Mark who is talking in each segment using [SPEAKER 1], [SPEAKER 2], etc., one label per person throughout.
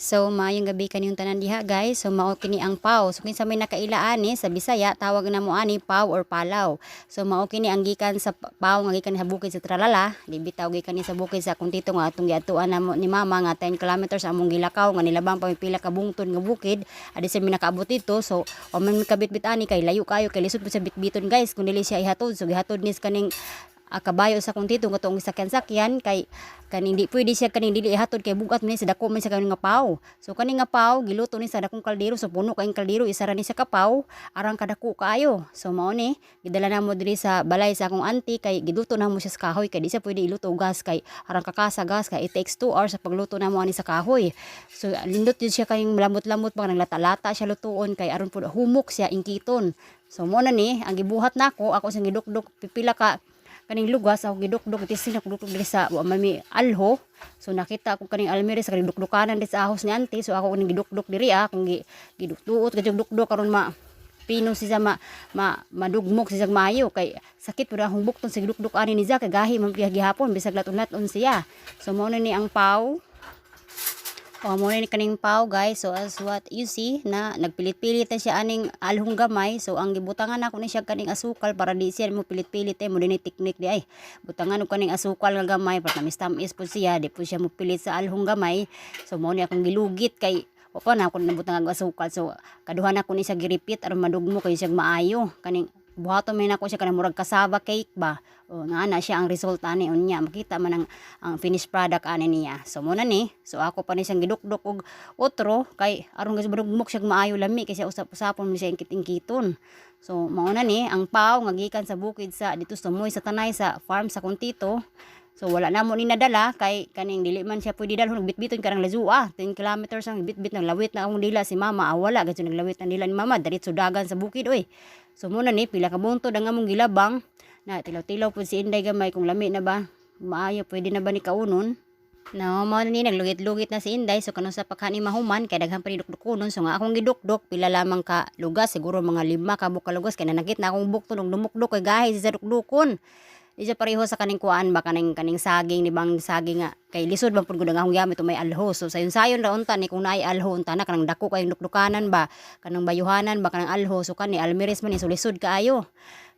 [SPEAKER 1] So maayong gabi kaninyong tanan diha, guys. So mao kini ang pau. So kinsa may nakaila ani sa Bisaya, tawag namo ani pau or palaw. So mao kini ang gikan sa pau nga gikan sa bukid sa Tralala, di bitaw gikan ni sa bukid sa akong tito nga atong giatuan namo ni mama nga 10 kilometers among gilakaw nga nilabang pa mi pila ka bungtod nga bukid. Adi sa mi nakaabot dito. So wa man mi kabitbit ani kay layo kayo, kay lisod po sa bitbiton, guys, kung dili siya ihatod. So gihatod nis kaning kabayo sa akong tito nga tuong sakyan-sakyan kay kaning di pwede siya kaning dili ihatod kay bugat man ni sa dako man sa kaning nga pau. So kaning nga pau giluto ni sa dakong kaldero, so puno kaayong kaldero, isa ra ni sa kapaw arang kadako kaayo. So mao ni gidala namo diri sa balay sa akong auntie kay giluto namo siya sa kahoy kay di siya pwede iluto og gas kay arang kakasa gas, kay it takes 2 hours sa pagluto namo ani sa kahoy. So lindot jud siya kayong lamot-lamot pa, naglata-lata siya lutuon kay aron pud humok siya ingkiton. So mo na ni ang gibuhat nako, ako siyang gidukdok pipila ka kaning lugas, ako gidukdok tisin ako dukdok diri sa wa man mi alho. So nakita ako kaning almire sa kaning dukdukanan diri sa ahos ni auntie, so ako kaning gidukdok diri, akong gidukduot kadtong dukdok aron ma pino siya, ma, ma madugmok siya maayo kay sakit pud akong bukton sa gidukdok ani ni siya kay gahi man gihapon bisag laton-laton siya. So mao na ni ang pau. O, mo ni kaning pau, guys. So as what you see na nagpilit-pilit na siya aning alhong gamay. So ang gibutangan nako ni siya kaning asukal para di siya mo pilit-pilit eh mo dinhi teknik di ay. Butangan og kaning asukal nga gamay para tamis-tamis pud siya, di pud siya mo pilit sa alhong gamay. So mo ni akong gilugit kay wa pa na ako nabutangan og asukal. So kaduha na ko ni siya gi-repeat aron madugmo kay siya maayo. Kaning buhaton man nako siya kanang murag cassava cake ba. O nga na siya ang result ani unya makita man ang finished product ani niya. So mo na ni. So ako pa ni siyang gidukdok og otro kay aron gas madugmok siya maayo, lami kay siya usap-usapon mo siya ingkit-ingkiton. So mao na ni ang pau nga gikan sa bukid sa dito sa Moy sa Tanay sa farm sa akong tito. So wala na mo ni nadala kay kaning dili man siya pwede dalhon, bitbiton karang lazua 10 kilometers ang bitbit, nang lawit na akong dila si mama. Ah, wala gadto naglawit ang dila ni mama, diretso dagan sa bukid oy. So mo na ni pila ka buntod ang among gilabang na tilaw-tilaw pud si Inday gamay kung lami na ba maayo, pwede na ba ni kaunon. No, mao na ni naglugit-lugit na si Inday. So kanus-a pa kani mahuman kay daghan pa ni dukdukonon. So nga akong gidukdok pila lamang ka lugas, siguro mga lima ka buok ka lugas kay nanakit na akong bukton og dumukdok kay gahi sa dukdukon. Di siya pareho sa kaning kuan ba, kaning saging ni bang saging nga kay lisod man pud gud ang akong gamit may alho. So sayon-sayon ra unta ni kung naay alho unta na kanang dako kayong dukdukanan ba, kanang bayuhanan ba, kanang alho. So kani almiris man ni, so lisod kaayo.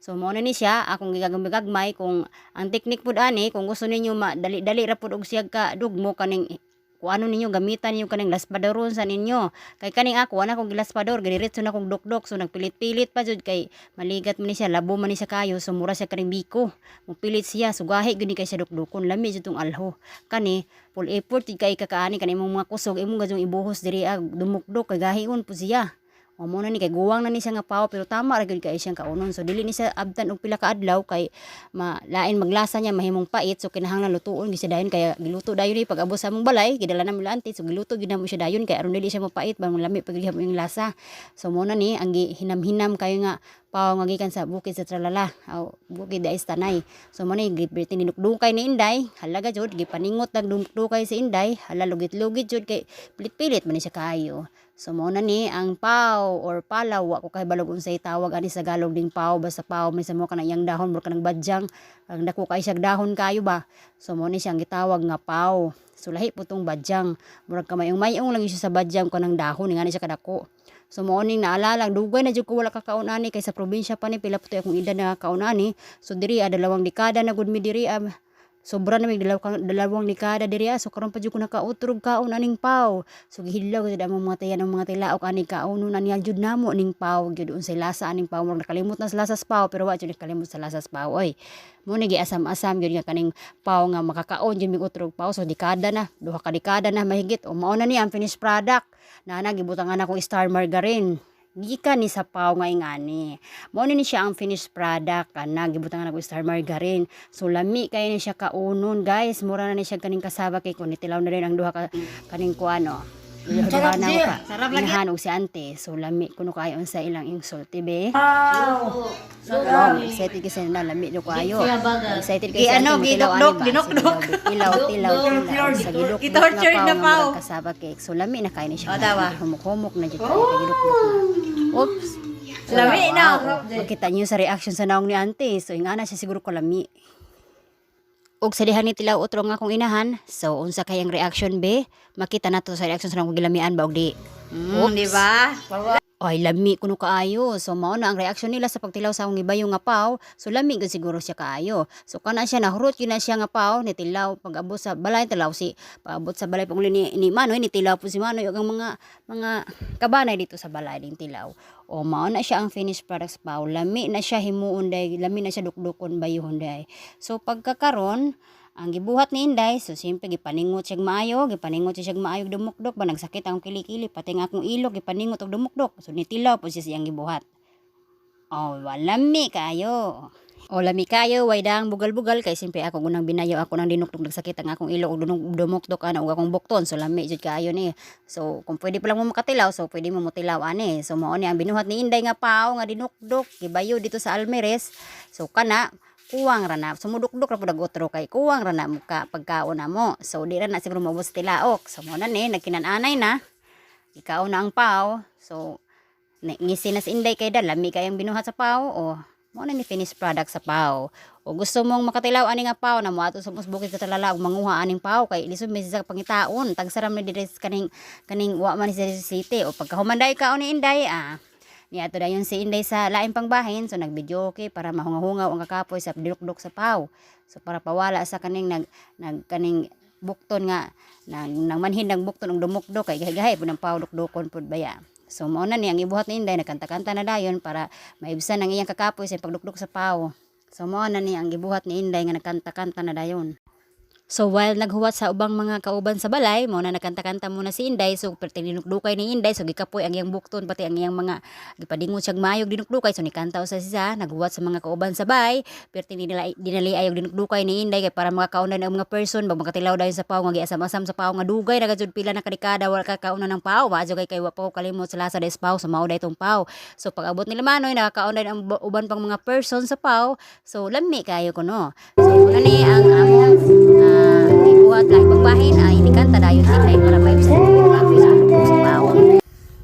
[SPEAKER 1] So mao na ni siya akong gigagmay. Kung ang teknik pud ani, kung gusto ninyo madali-dali ra pud og siyag ka dugmo, kaning kung ano ninyo gamitan ninyo kaning laspadoron sa ninyo. Kay kaning ako wala akong gilaspador, gidiretso na kong dukdok, so nagpilit-pilit pa jud kay maligat man ni siya, labo man ni siya kayo, so mura siya kaning biko. Mupilit siya, sugahi gyud ni kay siya dukdukon, lami jud tong alho. Kani full effort jud kay kakaani kani imong mga kusog imong gadyong ibuhos diri ag dumukdok kay gahion pud siya. O mo na ni kay guwang na ni siya nga pao pero tama ra gyud kay siyang kaunon. So dili ni siya abtan og pila ka adlaw kay malain maglasa niya, mahimong pait. So kinahanglan lutuon gyud siya dayon, kaya giluto dayon ni pag abot sa among balay, gidala namo auntie, so giluto gyud namo siya dayon kay aron dili siya mapait ba, lami pag gihapon yung lasa. So mo na ni ang gihinam-hinam kayo nga pao nga gikan sa bukid sa Tralala aw bukid sa Tanay. So mo ni dinukdukay ni Inday, halaga jud gipaningot nagdukdukay si Inday, hala lugit-lugit jud kay pilit-pilit man ni siya kaayo. So mo na ni ang pau or palaw, wa ko kahibalo unsay tawag ani sa Tagalog ding pau, basta pau man sa mo kanang iyang dahon mura kanang badyang, ang dako kay siyag dahon kayo ba. So mo ni siyang gitawag nga pau. So lahi po tong badyang, murag kamayong-mayong lang siya sa badyang kanang dahon nga ni siya kadako. So mo ning naalala, dugay na jud ko wala kakaon ani kay sa probinsya pa ni, pila po akong edad na kakaon ani. So diri 2 dekada na gud mi diri, sobra na mig 2 dekada diri. So karon pa jud ko nakautrog kaon aning pau. So gihilaw jud among mga tiyan ang mga tilaok ani kaonon ani jud namo ning pau jud, unsay lasa aning pau. Murag nakalimot na sa lasa sa pau pero wa jud nakalimot sa lasa sa pau oy. Mo ni giasam-asam jud nga kaning pau nga makakaon jud mig utrog pau. So dekada na, 2 ka dekada na mahigit. O mao na ni ang finished product. Nana gibutangan akong Star margarine. Gikan ni sa pau nga ingani. Mao ni siya ang finished product kana gibutangan ako Star margarine. So lami kay ni siya kaunon, guys. Mura na ni siya kaning kasaba kay kun tilaw na rin ang duha ka kaning kuano. Duha
[SPEAKER 2] Sarap
[SPEAKER 1] na
[SPEAKER 2] siya.
[SPEAKER 1] ka.
[SPEAKER 2] Sarap lagi.
[SPEAKER 1] Inahan og si ante. So lami kuno kayo unsa ilang insulti be.
[SPEAKER 2] Wow.
[SPEAKER 1] Wow, excited kasi na lami do kayo. Excited
[SPEAKER 2] Gi
[SPEAKER 1] kay si
[SPEAKER 2] ano,
[SPEAKER 1] ante
[SPEAKER 2] gidukdok,
[SPEAKER 1] motilaw ani ba?
[SPEAKER 2] dinukdok.
[SPEAKER 1] Tilaw, tilaw, tilaw. Sa gidukdok
[SPEAKER 2] Gitorture
[SPEAKER 1] nga
[SPEAKER 2] na
[SPEAKER 1] pao
[SPEAKER 2] pao.
[SPEAKER 1] nga murag kasaba cake. So lami na kayo ni siya.
[SPEAKER 2] O, tawa.
[SPEAKER 1] Humok-humok na jud kayo kay gidukdok na. Oops. So,
[SPEAKER 2] Lami na.
[SPEAKER 1] Wow. Makita niyo sa reaction sa naong ni ante. So ingana siya siguro ko lami. Og sa diha nitilaw otro nga akong inahan, so unsa kay ang reaction be? Makita nato sa reaction sa akong gilamian ba og di.
[SPEAKER 2] Di ba?
[SPEAKER 1] Ay, lami kuno kaayo. So mao na ang reaction nila sa pagtilaw sa akong gibayo nga paw. So lami gud siguro siya kaayo. So kana siya, nahurot gyud na siya nga paw, nitilaw pag-abot sa balay, tilaw si paabot sa balay pag ni Manoy, nitilaw po si Manoy ug ang mga kabanay dito sa balay din tilaw. O mao na siya ang finished products paw. Lami na siya himuon day, lami na siya dukdukon bayuhon day. So pagkakaron, ang gibuhat ni Inday, so siyempre gipaningot siya maayo, gipaningot siya maayo dumukdok ba, nagsakit ang kilikili pati nga akong ilok gipaningot og dumukdok. So nitilaw po siya siyang gibuhat. Oh, lami kaayo. O lami kayo, way dang bugal-bugal kay siyempre ako unang binayo ako nang dinukdok, nagsakit ang akong ilok og dumukdok ana og akong bukton. So lami jud kaayo ni. So kung pwede pa lang mo makatilaw, so pwede mo motilaw ani. So mao ni ang binuhat ni Inday nga pao nga dinukdok, gibayo dito sa Almirez. So kana kuwang ra na, sumudukdok ra pud ag otro kay kuwang ra na muka pagkaon na mo. So di ra na siguro maubos tilaok. So mao na ni nagkinan-anay na. Ikaw na ang pao. So ngisi na si Inday kay lami kayang binuhat sa pao o mao na ni finished product sa pao. O gusto mong makatilaw ani nga pao na moadto sa mos bukid sa Talala ug manguha aning pao kay lisod mi sa pangitaon. Tagsaram ni diri sa kaning wa man sa city o pagkahumanday ka ni Inday ah. Niadto dayon si Inday sa lain pang bahin, so nagvideo okay para mahungahungaw ang kakapoy sa dinukdok sa pao. So para pawala sa kaning nag nag kaning bukton nga nang nang manhin ng bukton og dumukdok kay gahi-gahi pud ang pao dukdukon pud baya. So mao na ni ang ibuhat ni Inday, nagkanta-kanta na dayon para maibsan ang iyang kakapoy sa pagdukdok sa pao. So mao na ni ang gibuhat ni Inday nga nagkanta-kanta na dayon. So while naghuwat sa ubang mga kauban sa balay, mao na nagkanta-kanta muna si Inday. So perti dinukdukay ni Inday, so gikapoy ang iyang bukton pati ang iyang mga gipadingon siyag maayog dinukdukay. So nikanta usa siya, naghuwat sa mga kauban sa bay, perti dinali ayog dinukdukay ni Inday kay para makakaon ang mga person, bag makatilaw dayon sa pao nga giasam-asam sa pao nga dugay ra gajud pila na kadekada wala kakaon ng pao. Maadyo kay wa pa ko kalimot sa lasa des pao, so mao day tong pao. So pag abot nila Manoy, nakakaon dayon ang uban pang mga person sa pao. So lami kayo kuno. So muna ni ang among ibuhat lang pagbahin ay nikanta dayon si Inday para maibsan ang kapoy sa pagdukduk sa pao.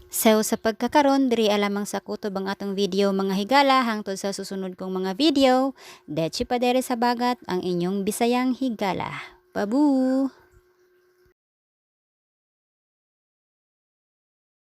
[SPEAKER 1] So sa pagkakaron diri lamang sa kutob ang atong video, mga higala, hangtod sa susunod kong mga video. Dechi pa dere sa bagat ang inyong Bisayang higala. Babu!